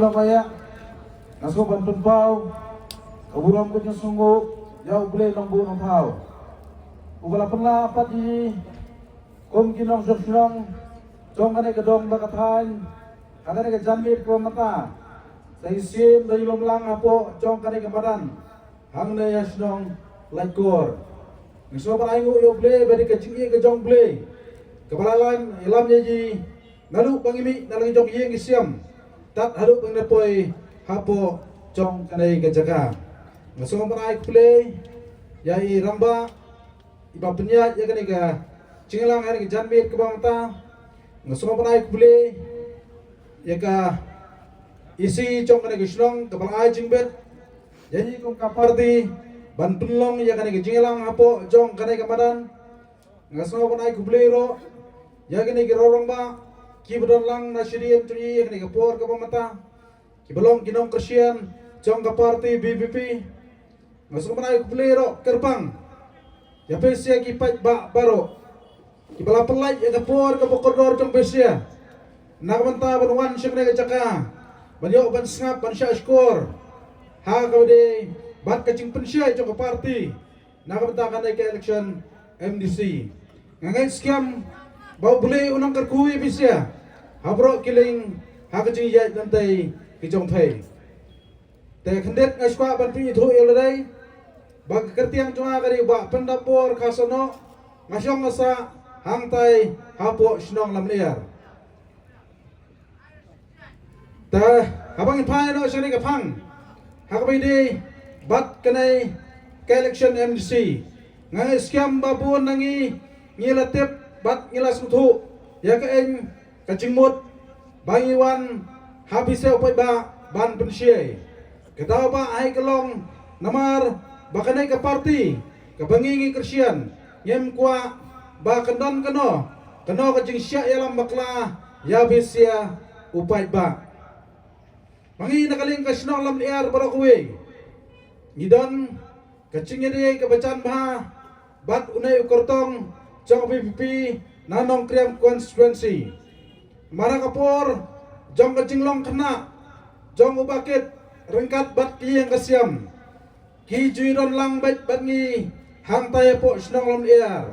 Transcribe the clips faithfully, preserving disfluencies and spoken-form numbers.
Nga sngewbha ban pynpaw ka burom ka jingsngewnguh ïa U Blei Nongbuh Nongthaw uba la pynlah pat ïa ngi kum ki nongshong shnong jong kane ka dong bad ka thaiñ ha kane ka janmiet kaba mynta. Sa shisien da ïalum lang hapoh jong kane ka madan hangne ha shnong Laitkor. Nga sngewbha ban ainguh ïa U Blei ba dei ka jingïeit ka jong U Blei kaba la lam ïalam ïa ngi naduh ba ngi mih na la ka jong ïing ki sem tad haduh ba ngi da poi hapoh jong kane ka jaka. Nga sngewbha ban ai khublei ïa i rangbah iba pynïaid ïa kane ka jingïalang ha kane ka janmiet kaba mynta. Nga sngewbha ban ai khublei ïa ka E C jong kane ka shnong kaba la ai jingbit ïa ngi kum ka party ban pynlong ïa kane ka jingïalang hapoh jong kane ka madan. Nga sngewbha ban ai khublei ruh ïa kine ki rangbah kiba don lang na shadien jong ngi ha kane ka por kaba mynta, kiba long ki nongkyrshan jong ka party V P P. Nga sngewbha ban ai khublei ruh kyrpang ïa phi sha ki paidbah baroh kiba la pynlait ïa ka por kaba kordor jong phi sha na ka bynta ban wan sha kane ka jaka ban ïoh ban sngap ban shah shkor ha kaba dei bad ka jingpynshai jong ka party na ka bynta kane ka election M D C. Nga ngeit skhem ba U Blei un nang kyrkhu ïa phi sha ha baroh ki liang ha ka jingïaid lynti ka jong phi. Te khyndiat nga sngewbha ban pynithuh ïa lade ba ka kyrteng jong nga ka dei Bah Pyndapbor Kharsanoh, nga shong nga sah hangtai hapoh shnong Lamlyer. Te haba ngi phai noh sha kane ka phang ha kaba ïadei bad kane ka election M D C, nga ngeit skhem ba bun na ngi ngi la tip bad ngi la sngewthuh ïa ka eng ka jingmut ba ngi wan ha phi sha u paidbah ban pynshai. Ka daw ba ai ka long namar ba kane ka party kaba ngi ngi kyrshan ngim kwah ba kan don kano kano ka jingshah ïalam bakla ïa phi sha u paidbah. Ma ngi na ka liang ka shnong Lamlyer baroh kawei ngi don ka jingïadei kaba jan bha bad une u kyrtong jong ka V P P na Nongkrem constituency. Namar ha ka por jong ka jinglong khynnah jong u Bah Kit ryngkat bad ki ïing ka sem, ki ju ïadon lang beit bad ngi hangtai hapoh shnong Lamlyer.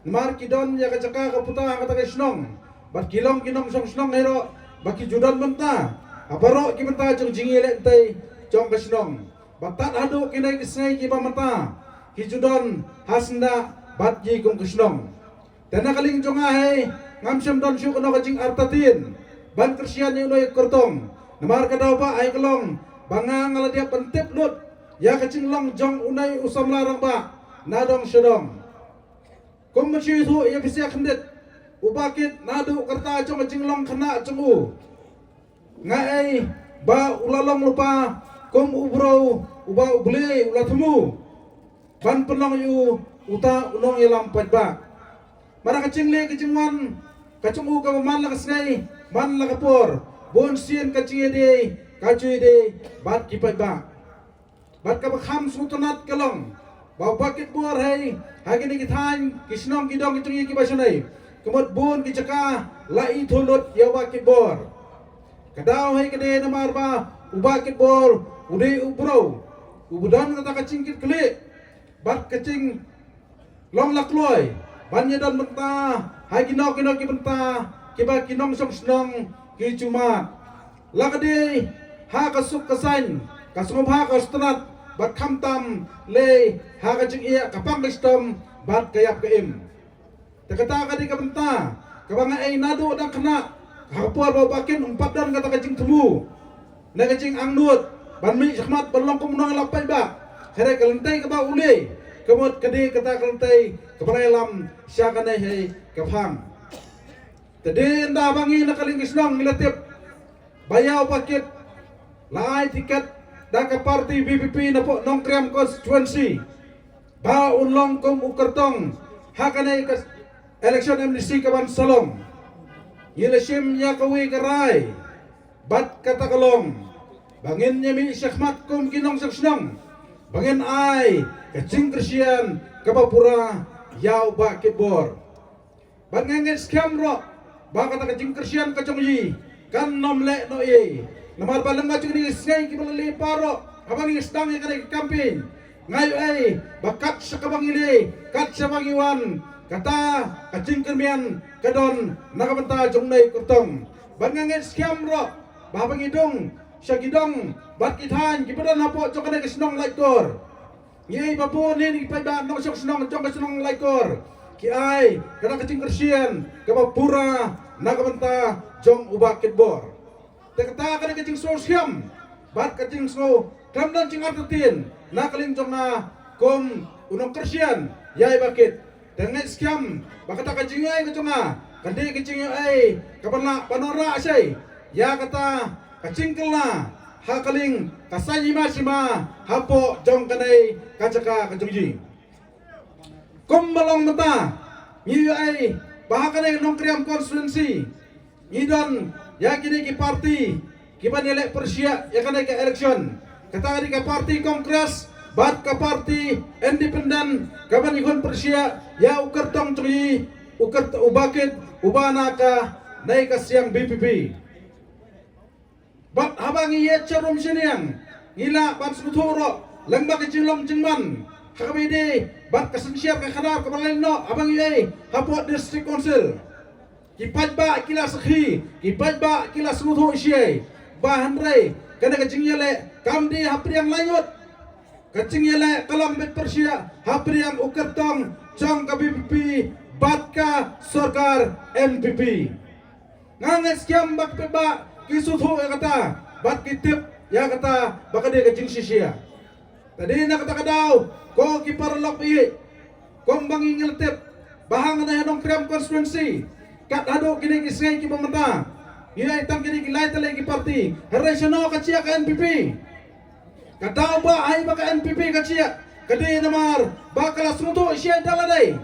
Namar ki don ïa ka jaka ka puta ha kata ka shnong bad ki long ki nongshong shnong hi ruh ba ki ju don bynta ha baroh ki bynta jong jingïaleh lynti jong ka shnong. Bad tad haduh kine ki sngi kiba mynta ki ju don ha syndah bad ki kum ka shnong. Te na ka liang jong nga hi ngam shym don shuh kano ka jingartatien ban kyrshan ïa une u kyrtong. Namar ka daw ba ai ka long ba nga nga la dep ban tip lut ïa ka jinglong jong une u samla rangbah na dong sha dong. Kum ban shu ïathuh ïa phi sha khyndiat, u Bah Kit naduh ka rta jong ka jinglong khynnah jong u nga ai ba u la long lypa kum u bro uba U Blei u la thmu ban pynlong ïa u uta u nongïalam paidbah. Namar ka jingleh ka jingwan ka jong u kaba man la ka sngi man la ka por, bun sien ka jingïadei ka ju ïadei bad ki paidbah. Bad kaba kham sngewtynnat ka long ba u Bah Kit Bor hi ha kine ki thaiñ ki shnong ki dong ki jong ngi kiba shane ka mut bun ki jaka la ithuh lut ïa u Bah Kit Bor. Ka daw hi ka dei namar ba u Bah Kit Bor u dei u bro uba don kata ka jingkitkhlieh bad ka jing long la kloi ban ïadon bynta ha kino kino ki bynta kiba ki nongshong shnong ki ju mad. La ka dei ha ka suk ka saiñ, ka sngewbha ka sngewtynnat bad khamtam lei ha ka jingeh ka pang ka shitom bad ka ïap ka im. Te kata ka dei ka bynta kaba nga ai naduh dang khynnah ha ka por ba u Bah Kit um pat don kata ka jingthmu ne ka jingangnud ban mih shakhmat ban long kum u nongïalam paidbah. Hynrei ka lynti kaba u leh ka mut ka dei kata ka lynti kaba la ïalam sha kane hi ka phang. Te dei ynda ba ngi na ka liang ka shnong ngi la tip ba ïa u Bah Kit la ai tiket da ka party V P P napoh Nongkrem constituency ba un long kum u kyrtong ha kane ka election M D C kaban sa long. Ngi la shim ïa kawei ka rai bad kata ka long ba ngin ïa mih shakhmat kum ki nongshong shnong ba ngin ai ka jingkyrshan kaba pura ïa u Bah Kit Bor. Bad nga ngeit skhem ruh ba kata ka jingkyrshan ka jong i kan nym leh noh ei. Namar ba lyngba jong kine ki sngi kiba la leit baroh, haba ngi sdang ïa kane ka campaign, nga ïohi ba kat shaba ngi leit, kat shaba ngi wan, kata ka jingkyrmen ka don na ka bynta jong une u kyrtong. Bad nga ngeit skhem ruh ba haba ngi dung sha ki dong bad ki thaiñ kiba don hapoh jong kane ka shnong Laitkor, ngi ïohi ba bun ki paidbah nongshong shnong jong ka shnong Laitkor ki ai kata ka jingkyrshan kaba pura na ka bynta jong u Bah Kitbor. Te kata ka dei ka jingsngewskhem bad ka jingsngew khlem don jingartatien na ka liang jong nga kum u nongkyrshan ïa i Bah Kit. Te nga ngeit skhem ba kata ka jingïohi ka jong nga ka dei ka jingïohi kaba lah ban wanrah shai ïa kata ka jingkylla ha ka liang ka saiñ hima sima hapoh jong kane ka jaka ka jong i. Kumba long mynta ngi ïohi ba ha kane ka Nongkrem constituency ngi don ïa kine ki party kiban ïaleh pyrshah ïa kane ka election. Kata ka dei ka party Congress bad ka party independent kaban ïakhun pyrshah ïa u kyrtong jong i, u kyrtong u Bah Kit uba na kane ka siang VPP. Bad haba ngi ïaid sharum shaniang ngi lah ban sngewthuh ruh lyngba ka jinglong jingman ha kaba ïadei bad ka synshar ka khadar kaba la leit noh haba ngi ïaid hapoh District Council. Ki paidbah ki la sakhi, ki paidbah ki la sngewthuh shai ba hynrei kane ka jingïaleh kam dei hapdeng la ñiut. Ka jingïaleh ka long beit pyrshah hapdeng u kyrtong jong ka VPP bad ka sorkar NPP. Nga ngeit skhem ba ki paidbah ki sngewthuh ïa kata bad ki tip ïa kata ba ka dei ka jingshisha. Te dei na kata ka daw ko ki paralok ba ïeit, kumba ngi la tip ba hangne ha Nongkrem constituency kat haduh kine ki sngi kiba mynta ngi ïohi tang kine ki lai tylli ki party, hynrei shano ka jia ka NPP. Ka daw ba ai ba ka NPP ka jia ka dei namar ba ka la sngewthuh shai da lade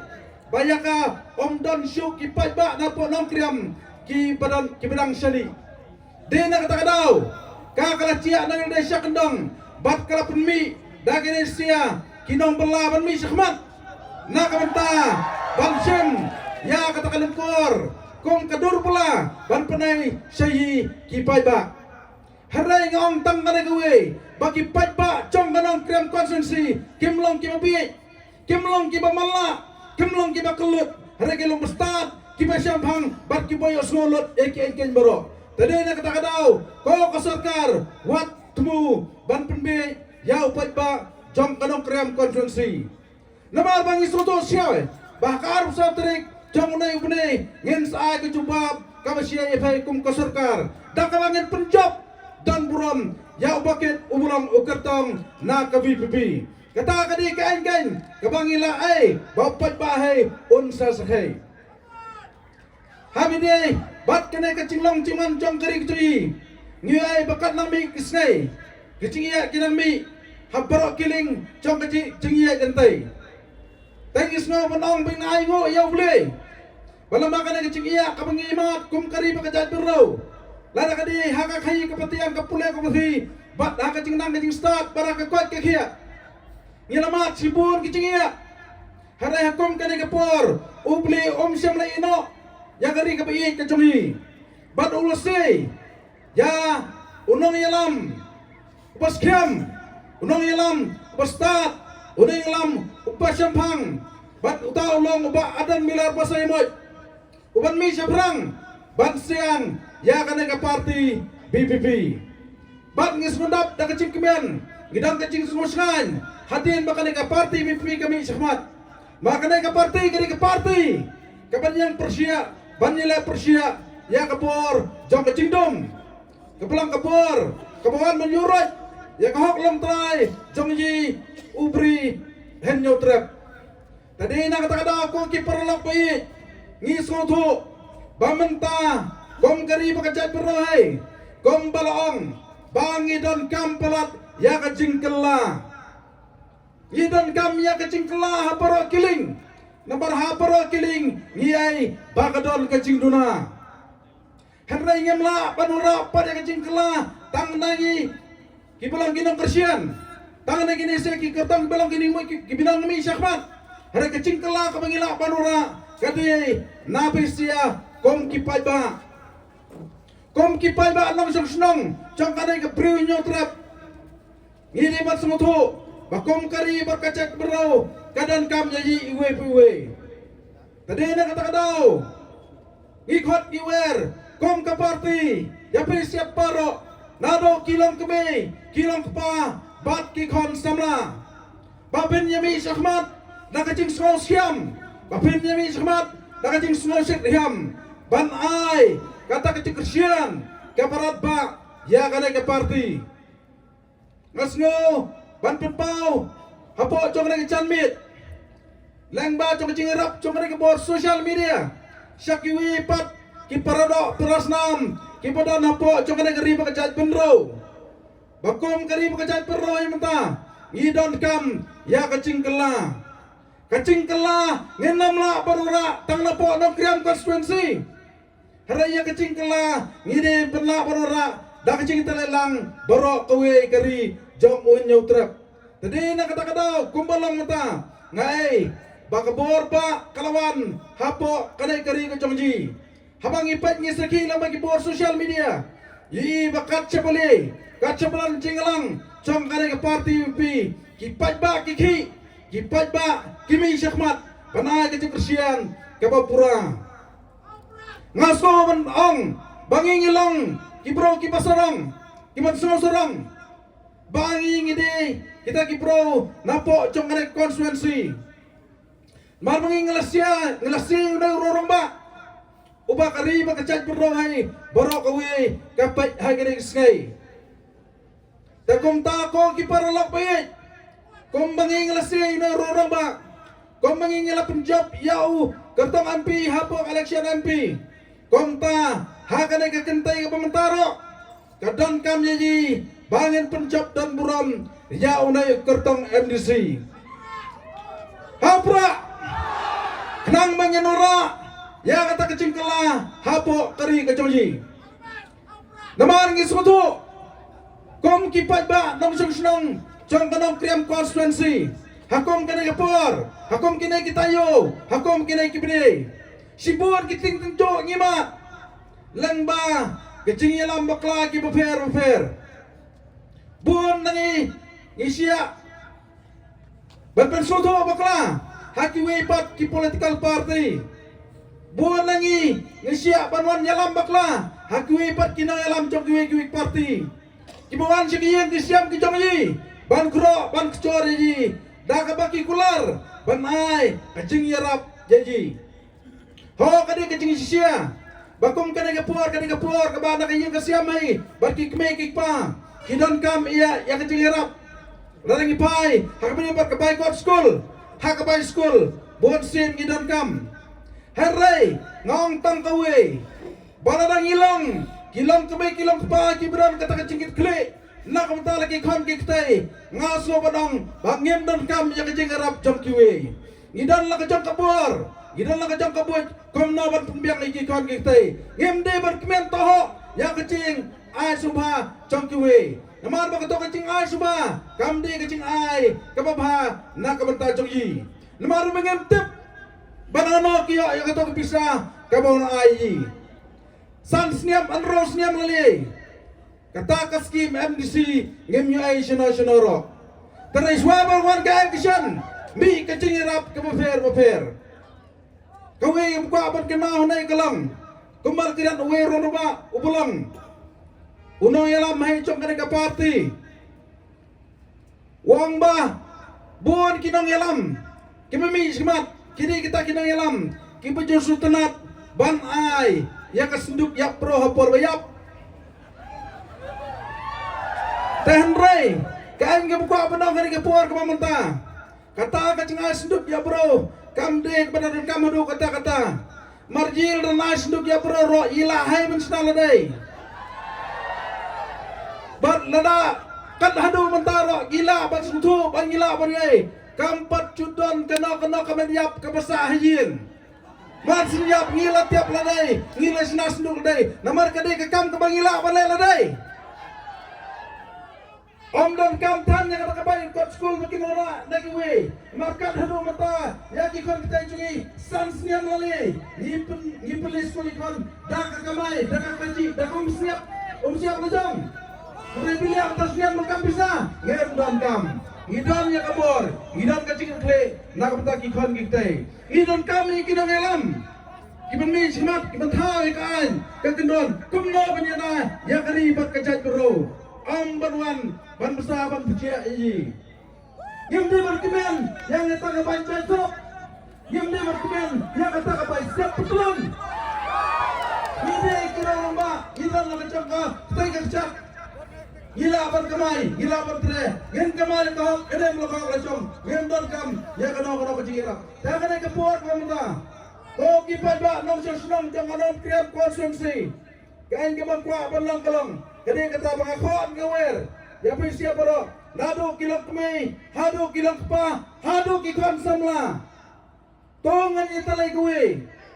ba ïa ka ym don shuh ki paidbah na poh Nongkrem kiba don kiba dang shaniah. Dei na kata ka daw ka ka la jia na lade sha kyndong bad ka la pynmih da kine sia ki nongbylla ban mih shakhmat na ka bynta ban shim ïa kata ka lyngkor kum ka dur bylla ban pynai sha i ki paidbah. Hynrei nga ong tang kane kawei ba ki paidbah jong ka Nongkrem constituency kim long kiba bieit, kim long kiba matlah, kim long kiba kyllut, hynrei ki long ba stad, kiba shemphang bad kiba ïohsngew lut ïa ki eiñ keiñ baroh. Te dei na kata ka daw ko ka sorkar wat thmu ban pynbieit ïa u paidbah jong ka Nongkrem constituency. Namar ba ngi sngewthuh shai ba ha ka arphew saw tarik jong une u bnai ngin sa ai ka jubab kaba shai ïa phi kum ka sorkar da kaba ngin pynjop don burom ïa u Bah Kit uba long u kyrtong na ka VPP. Kata ka dei ka eiñ keiñ kaba ngi la ai ba u paidbah hi un sa sakhi. Ha kane bad kane ka jinglong jingman jong ka ri ka jong i ngi ai ba katba nang mih ki sngi ki jingïaid ki nang mih ha baroh ki lieng jong ka jing- jingïaid lynti. Te ngi sngew ban ong ba ngi ai nguh ïa U Blei ba lada kane ka jingïaid kaba ngi mad kum ka ri bad ka jaitbynriew, lada ka dei ha ka khaii ka patiang ka pule ka puthi bad ha ka jingnang ka jingstad bad ha ka koit ka khiah, ngi la mad shibun ki jingïaid. Hynrei ha kum kane ka por U Blei um shym la ïeh noh ïa ka ri kaba ïeit ka jong i. Bad u la sei ïa u nongïalam uba skhem, u nongïalam uba stad, u nongïalam uba shemphang. Bad uta u long u Bah Adan Miller Basaiawmoit uban mih shaphrang ban siang ïa kane ka party VPP. Bad ngi sngewdap da ka jingkmen, ngi don ka jingsngewsngaiñ hadien ba kane ka party VPP ka mih shakhmat. Ma kane ka party ka dei ka party kaban ïeng pyrshah, ban ïaleh pyrshah ïa ka bor jong ka jingdum, kaba long ka bor kaba wan ban ïuhroit ïa ka hok longtrai jong i u Bri Hynñiewtrep. Te dei na kata ka daw ko ki paralok ba ïeit, ngi sngewthuh ba mynta kum ka ri bad ka jaitbynriew hi, kumba la ong ba ngi donkam palat ïa ka jingkylla. Ngi donkam ïa ka jingkylla ha baroh ki lieng. Namar ha baroh ki lieng ngi ai ba ka don ka jingduna. Hynrei ngim lah ban wanrah pat ïa ka jingkylla tang na ngi kiba long ki nongkyrshan, tang na kine se ki kyrtong kiba long ki nongmih, ki, kiba long mih shakhmat. Hynrei ka jingkylla kaba ngi lah ban wanrah ka dei na phi sia kum ki paidbah. Kum ki paidbah nongshong shnong jong kane ka Bri u Hynñiewtrep, ngi dei ban sngewthuh ba kum ka ri bad ka jaitbynriew ka donkam ïa ngi iwei pa iwei. Te dei na kata ka daw ngi khot ngi wer kum ka party ïa phi shep baroh, naduh ki longkmie, ki longkpa bad ki khun samla, ba phin ïa mih shakhmat da ka jingsngewshitom, ba phin ïa mih shakhmat da ka jingsngewshitom ban ai kata ka jingkyrshan kaba radbah ïa kane ka party. Nga sngew ban pynpaw hapoh jong kane ka janmiet lyngba jong ka jingïarap jong kane ka bor social media sha kiwei pat ki paradoh parasnam kiba don hapoh jong kane ka ri bad ka jaitbynriew, ba kum ka ri bad ka jaitbynriew ïa mynta ngi donkam ïa ka jingkylla. Ka jingkylla ngin ym lah ban wanrah tang napoh Nongkrem constituency. Hynrei ïa ka jingkylla ngi dei ban lah ban wanrah da ka jingïatreilang baroh kawei ka ri jong u Hynñiewtrep. Te dei na kata ka daw kumba long mynta nga ai ba ka bor ba ka la wan hapoh kane ka ri ka jong ngi. Haba ngi peit ngi sakhi lyngba ki bor social media, ïohi ba kat shaba lei kat shaba don jingïalang jong kane ka party U P P, ki paidbah ki khih, ki paidbah ki mih shakhmat ban ai ka jingkyrshan kaba pura. Nga sngew ban ong ba ngi ngi long ki briew kiba sarong, kiban sngewsarong ba ngi ngi dei kita ki briew napoh jong kane ka constituency. Namar ba ngi ngi la shia ngi la shia ïa u rangbah uba ka ri bad ka jaitbynriew hi baroh kawei ka peit ha kane ka sngi. Te kumta ko ki paralok ba ïeit, kumba ngi ngi la shia ïa u rangbah, kumba ngi ngi la pynjop ïa u kyrtong M P hapoh election M P, kumta ha kane ka kynthei kaba mynta ruh ka donkam ïa ngi ba ngin pynjop don burom ïa une u kyrtong M D C. Ha u prah khnang ba ngin wanrah ïa kata ka jingkylla hapoh ka ri ka jong ngi. Namar ngi sngewthuh kum ki paidbah nongshong shnong jong ka Nongkrem constituency, ha kum kane ka por, ha kum kine ki taïew, ha kum kine ki bnai, shibun ki ting tynjuh ngi mad lyngba ka jingïalam bakla kiba pher bapher. Bun na ngi ngi shah ban pynsngewthuh bakla ha kiwei pat ki political party. Bun na ngi ngi shah ban wan ïalam bakla ha kiwei pat ki nongïalam jong kiwei kiwei party kiba wan sha ki ïing ki sem ki jong ngi ban khroh ban kjor ïa ngi da kaba ki kular ban ai ka jingïarap ïa ngi. Ho ka dei ka jingshisha ba kum kane ka por kane ka por kaba na ka ïing ka sem hi bad ki kmie ki kpa ki donkam ïa ïa ka jingïarap. Lada ngi phai ha kaba ïadei bad ka bai kot skul, ha ka bai skul bun sien ngi donkam. Hynrei nga ong tang kawei ba lada ngi long ki longkmie ki longkpa kiba don kata ka jingkitkhlieh na ka bynta la ki khon ki kti, nga sngew ban ong ba ngim donkam ïa ka jingïarap jong kiwei. Ngi don la ka jong ka bor, ngi don la ka jong ka buit, kumno ban pynbiang ïa ki khon ki kti. Ngim dei ban kmen tohoh ïa ka jingai sngewbha jong kiwei. Namar ba kato ka jingai sngewbha kam dei ka jingai kaba bha na ka bynta jong ngi. Namar ba ngim tip ba nangno ki ïoh ïa kato ka pisa kaba ngi ai ïa ngi. San snem hynriew snem la lei kata ka skim M D C ngim ïoh ai shano shano ruh. Te hynrei shuwa ba wan ka election mih ka jingïarap kaba pher bapher. Kawei ba kwah ban kynmaw hangne ka long kumba la kynnoh uwei u rangbah uba long u nongïalam ha jong kane ka party. U ong ba bun ki nongïalam kiba mih shakhmat ki dei kita ki nongïalam kiba ju sngewtynnat ban ai ïa ka synduk ïap briew ha por ba ïap. Te hynrei ka aiñ kaba kwah ban ong ha kane ka por kaba mynta, kata ka jingai synduk ïap briew kam dei kaba donkam haduh katta katta. Mar jylliew don ai synduk ïap briew ruh ngi lah hi ban shna lade. Bad lada kat haduh mynta ruh ngi lah ban sngewthuh ba ngi lah ban ïai, kam pat ju don kano kano ka met ïap kaba sah ha ïing. Mar shu ïap ngi la tiap lade, ngi la shna synduk lade. Namar ka dei ka kam kaba ngi lah ban leh lade. Ym Kam than ïa kata ka bai kot skul ba kin wanrah na kiwei. Markat haduh mynta ïa ki khon kita jong ngi san snem la lei. Ngi pyn, ngi pynlei skul ki khon da ka kamai, da ka kajih, da ka umsiap, umsiap la jong. Hynrei biang ta snem ba kam pisa, ngim don kam. Ngi don ïa ka bor, ngi don ka jingkitkhlieh na ka bynta ki khon ki kti. Ngi don kam ïa ki nongïalam. Ki ban mih shakhmat, ki ban thaw ïa ka aiñ ka kyndon, kumno ban ïada ïa ka ri bad ka jaitbynriew. Ym ban wan ban bsa ban pynjah ïa ngi. Ngim dei ban kmen ïa kata ka bai jait surok. Ngim dei ban kmen ïa kata ka bai siap patlun. Ngi dei ki rangbah, ngi don la ka jong ka pyrthei ka kjat. Ngi lah ban kamai, ngi lah ban trei. Ngin kamai la ka hok, ka dem la ka hok la jong. Ngim don kam ïa kano kano ka jingïarap. Te kane ka por ka mynta, ko ki paidbah nongshong shnong jong ka Nongkrem constituency, ka aiñ kaba nga kwah ban long ka long, ka dei kata ba nga khot nga wer ïa phi sha baroh, naduh ki longkmie haduh ki longkpa, haduh ki khun samla. To ngin ïatrei kawei,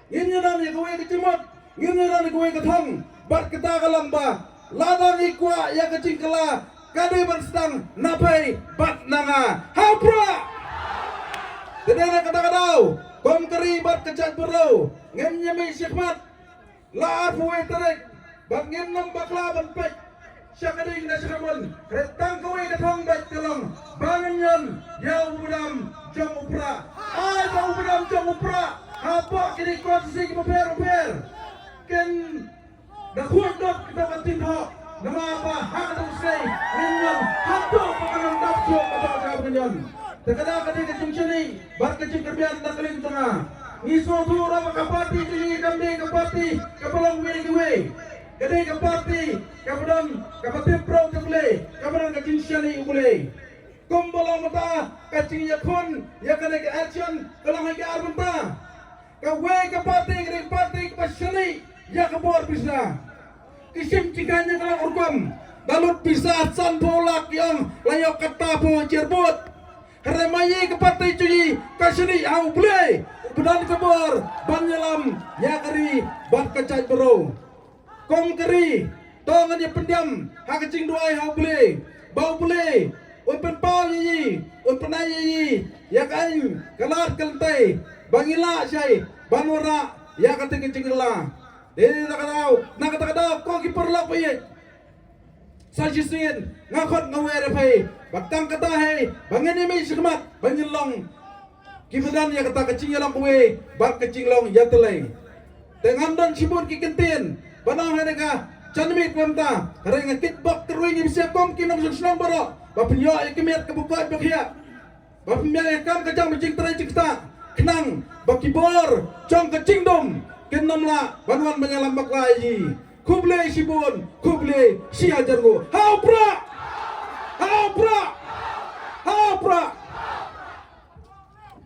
ngin ïalam ïa kawei ka jingmut, ngin ïalam ïa kawei ka thong. Bad kata ka long ba lada ngi kwah ïa ka jingkylla, ka dei ban sdang na phi bad na nga. Ha u Prah! Te dei na kata ka daw, kum ka ri bad ka jaitbynriew, ngin ïa mih shakhmat la arphew wei tarik, bad ngin nym bakla ban peit sha ka ding na sha ka mon. Hynrei tang kawei ka thong bad ka long ba ngin ñion ïa u Bah Dam jong u Prah. Ai ba u Bah Dam jong u Prah hapoh kine ki constituency kiba pher bapher kin da khuid dot kita ka tin hok. Namar ba ha ka dang sei ngin ñion haduh ba kan dap shuh kata ka jaka ba ngin ñion. Te ka dei ka dei ka jingshaniah bad ka jingkyrmen na ka liang jong nga. Ngi sngewthuh ruh ba ka party jong ngi kam dei ka party kaba long wei ki wei. Ka dei ka party kaba don kaba tip pyrshah ïa U Blei, kaba don ka jingshaniah U Blei. Kumba long mynta ka jingïakhun ïa kane ka election ka long ha ki ar bynta. Kawei ka party ka dei ka party kaba shaniah ïa ka bor pisa. Ki shim jingkhan ïa ka long rukom, da lut pisa sanphew lak, ki ong la ïoh katta phew hajar vote. Hynrei ma ngi ka party jong ngi ka shaniah ha U Blei uba don ka bor ban ïalam ïa ka ri bad ka jaitbynriew. Kum ka ri, to ngin ïa pyndiam ha ka jingduwai ha U Blei ba U Blei un pynpaw ïa ngi, un pynai ïa ngi ïa ka aiñ ka lad ka lynti ba ngin lah shai ban wanrah ïa kata ka jingkylla. Dei na ka daw, na kata ka daw ko ki paralok ba ïeit, sa shisien nga khot nga wer ïa phi ba tang kata hi ba ngin ïa mih shakhmat ba ngin long kiba don ïa kata ka jingïalong kawei bad ka jinglong ïatrei. Te ngam don shibun ki kyntien ban ong ha kane ka janmiet mynta, hynrei nga kitbok kyrwai ïa phi kum ki nongshong shnong baroh ba phin ïoh ïa ka miet kaba koit ba khiah, ba phin ïoh ïa ka kam ka jam ka jingtrei jingktah, khnang ba ki bor jong ka jingdum kin nym lah ban wan ban ïalam bakla ïa ngi. Khublei shibun, khublei shi hajar nguh. Ha u Prah!